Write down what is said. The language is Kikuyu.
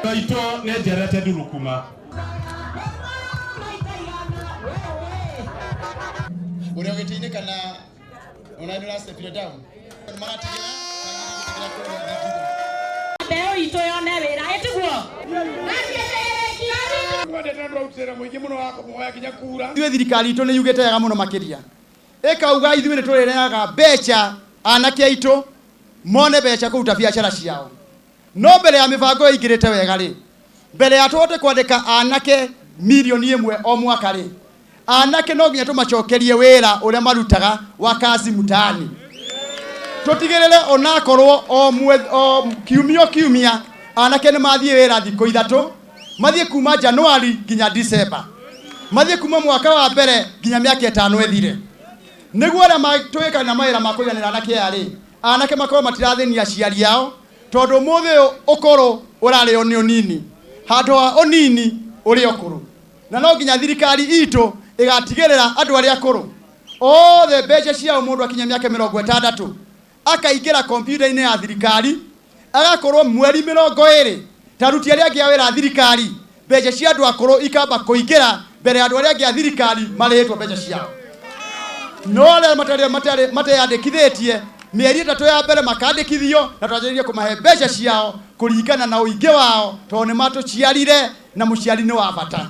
Gaitũ nĩ njerete ndurukuma. Ũrĩa ũgĩtĩ-inĩ kana ona nĩ ũrastepire down maratigĩra kagĩrĩ kũrĩa thingitho. Mbeũ itũ yone wĩra ĩtiguo. Ithuĩ thirikari itũ nĩ yugĩte wega mũno makĩria ĩkauga ithuĩ nĩ tũrĩrehaga mbeca anake aitũ mone mbeca kũruta biacara ciao. No mbere ya mĩbango ĩyo ĩingĩrĩte wega rĩ, mbere ya tũhote kwandĩka anake mirioni ĩmwe o mwaka rĩ, anake no nginya tũmacokerie wĩra ũrĩa marutaga wa kazi mtaani. Tũtigĩrĩre onakorwo o mwe, o kiumia o kiumia anake nĩ mathiĩ wĩra thikũ ithatũ, mathiĩ kuma Januari nginya Disemba, mathiĩ kuma mwaka wa mbere nginya mĩaka ĩtano ĩthire, nĩguo arĩa matwĩka na mawĩra ma kũiganĩra anake aya rĩ, anake makorwo matirathĩnia aciari ao, tondũ ũmũthĩ ũyũ ũkũrũ ũrarĩo nĩ ũnini handũ ha ũnini ũrĩ ũkũrũ. Na no nginya thirikari itũ ĩgatigĩrĩra andũ arĩa akũrũ othe mbeca ciao mũndũ akinya mĩaka 60 akaingĩra kompiuta-inĩ ya thirikari agakorwo mweri 20 ta aruti arĩa angĩ a wĩra a thirikari, mbeca cia andũ akũrũ ikamba kũingĩra mbere ya andũ arĩa angĩ a thirikari marĩhĩtwo mbeca ciao. No arĩa mateyandĩkithĩtie mĩeri 3 ya mbere makandĩkithio na twanjĩrĩrie kũmahe mbeca ciao kũringana na ũingĩ wao, tondũ nĩ matũciarire na mũciari nĩ wa bata.